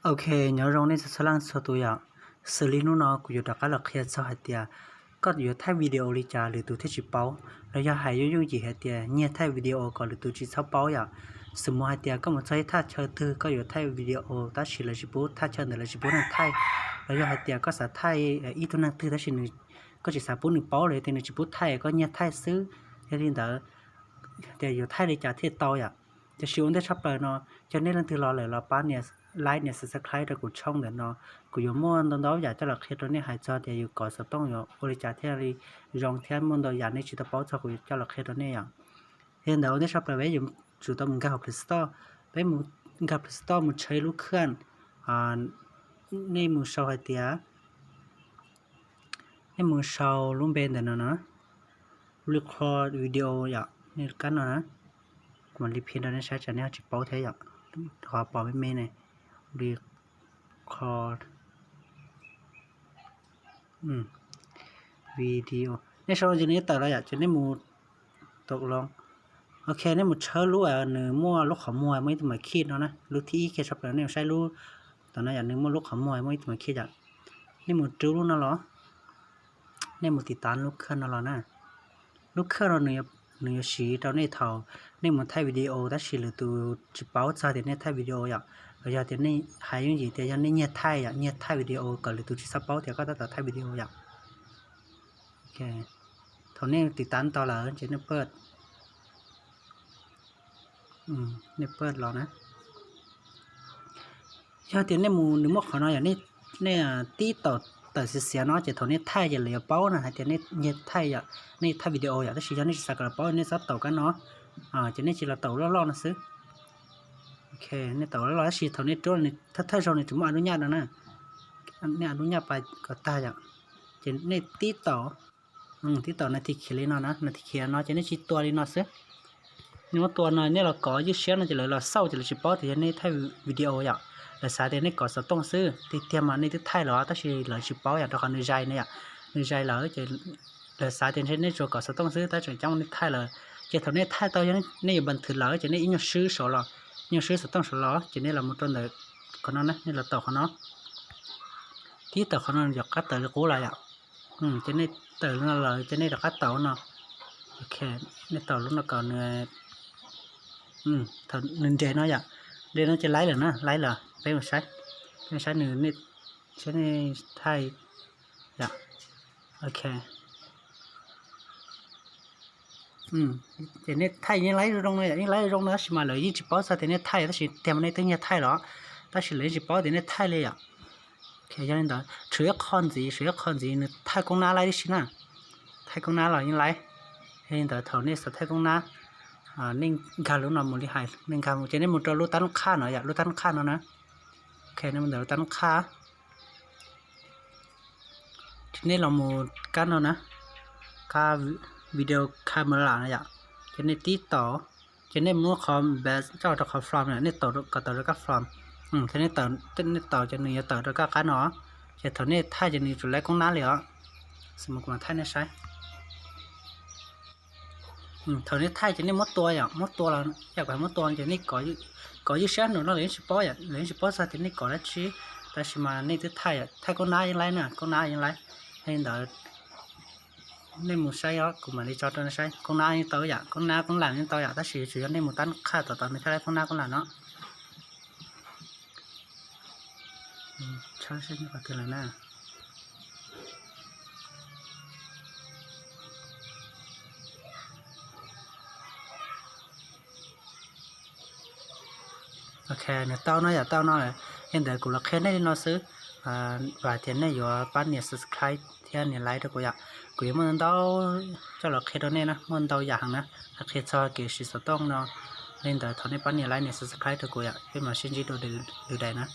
Ok, nyob zoo nej txhua leej txhua tus yom. Xws li hnub no kuv yuav rov qab los qhia txog hais tias koj yuav thaij video li cas lwm tus thiaj tsis paub, los yog hais yooj yooj yim hais tias nyiag thaij video kom lwm tus tsis txhob paub yom. Xws li hais tias koj mus txog ib thaj chaw twg koj yuav thaij video tab sis lawv tsis pub, thaj chaw ntawd lawv tsis pub neeg thaij, los yog hais tias koj xav thaij ib tug neeg twg tab sis koj tsis xav pub nws paub los yog tias nws tsis pub thaij, koj nyiag thaij xwb. Yog li ntawd, tias yuav thaij li cas thiaj tau yom. Tiam sis ua ntej tshaj plaws no, yog nej leej twg los lawm los pab nias like nias subscribe rau kuv channel ntawm no. Kuv yuav muaj ntau ntau yam coj los qhia rau nej, hais txog tias yus kov xov tooj yuav ua li cas thiaj li zoo thiab muaj ntau yam nej tsis tau paub txog kuv yuav coj los qhia rau nej yom. Yog li ntawd ua ntej tshaj plaws peb yuav tsum tau mus nkag hauv Play Store. Peb mus nkag Play Store mus tshawb ib lub khaj, nej mus sau hais tias, nej mus sau lub npe ntawm no na, record video yom, nej kab no na. Kuv mam li phim rau nej saib tsam nej ho tsis paub thiab yom. Qhov pom me me ne, record video. Nej sau no ces nws tawm los yom, ces nej mus tau los. Ok, nej mus tshawb lub nws muaj lub qhov muag muaj ib tug mas khij no na, lub thib ib kiag tshaj plaws nej mus saib lub tom no yom, nws muaj lub qhov muag muaj ib tug mas khij yom. Nej mus rub lub no los, nej mus tiv tav lub khaj no los na. Lub khaj no nws yuav siv rau nej thaum nej mus thaij video tab sis lwm tus tsis paub txog tias nej thaij video yom, los yog tias nej hais yooj yim tias yog nej nyiag thaij yom, nyiag thaij video kom lwm tus tsis txhob paub tias koj tab tom thaij video yom. Thaum nej tiv tav tau lawm ces nej pawj, nej pawj los na. Yog tias nej mus nws muaj qhov no yom, nej tib taum tawm xiav xiav no ces thaum nej thaij ces lawv yuav paub na hais tias nej nyiag thaij yom, nej thaij video yom, tab sis yog nej tsis xav kom lawv paub nej txhob taum kab no, ces nej tsis los taum loj loj no xwb. Ok, nej taum loj loj tab sis thaum nej rub, thawj thawj zaug nws tsis muaj a lub nyaj no na, nej a lub nyaj pais kom tag yom, ces nej tib taum, tib taum nas this khiav li no na, nas this khiav no ces nej tsis tua li no xwb. Nej muab tua no nej los kov ywj siab no ces lawv los xauj ces lawv tsis paub tias yog nej thaij video yom. Lawv xav tias nej kov xov tooj xwb, tiag tiag mas nej twb thaij los tab sis lawv tsis paub yom, rau qhov nws zais na yom. Nws zais lawm ces lawv xav tias ntshe nej tsuas kov xov tooj xwb tab tseem coj nej thaij lawm. Ces thaum nej thaij tau, yog nej yuav npa thwv lawm ces nej ib nyuag swb saud los, ib nyuag swb xov tooj saud los ces nej los mus rau ntawm qhov no na, nej los taum qhov no. Tib taum qhov no yuav qab tawm li qub los yom. Ces nej tawm li no lawm ces nej rov qab taum no. Ok, nej taum lub no kom nws, thaum nws nres no yom, nres no ces laib lawm na, laib lawm peb mus saib, peb mus saib nws, saib nej thaij yom. Ok, ces nej thaij yeej laib zoo no yom, yeej laib zoo no tab sis mas lawv yeej tsis paub txog tias nej thaij tab sis tiag mas nej twb nyiag thaij los, tab sis lawv yeej tsis paub tias nej thaij li yom. Yog li ntawd tshuav ib qho ntxiv, tshuav ib qho ntxiv nws thaij koob nab laib tib si na, thaij koob nab los yeej laib. Yog li ntawd thaum nej xav thaij koob nab, nej nkag lub no mus li hais, nej nkag mus ces nej mus rau lub tab lub qhaj no yom, lub tab lub qhaj no na. Ok, nej mus ntawm lub tab lub qhaj, ces nej los mus kab no na, kab video camera no yom, ces nej tib taum, ces nej muab qhov best coj rau qhov from yom, nej taum kom tawm rau kab from. Ces nej taum ces nws yuav tawm rau kab qab no, ces thaum nej thaij ces nws yuav tsum laib koob nab li os. Xws li kuv mam thaij nej saib. Thaum nej thaij ces nej muab tua yom, muab tua los yam kuv hais muab tua ces nej kov ywj siab no lawv yeej tsis paub yom, lawv yeej tsis paub txog tias nej kov dab tsi, tab sis mas nej twb thaij yom, thaij koob nab yeej laib na, koob nab yeej laib. Yog li ntawd nej mus saib os, kuv mam li tso rau nej saib, koob nab yeej tau yom, koob nab koob lam yeej tau yom, tab sis tsuas yog nej mus tab qhaj tom tod nws thiaj laib koob nab koob lam no. Tshawb saib qhov twg lawm na. Ok, nws tau no yom, tau no lawm. Yog li ntawd kuv los qhia nej li no xwb, vam tias nej yuav pab nias subscribe thiab nias like rau kuv yom. Kuv yuav muaj ntau coj los qhia rau nej na, muaj ntau yam heev na, qhia txog kev siv xov tooj no. Li ntawd thov nej pab nias like nias subscribe rau kuv yom, peb mam sib ntsib dua lwm daim na.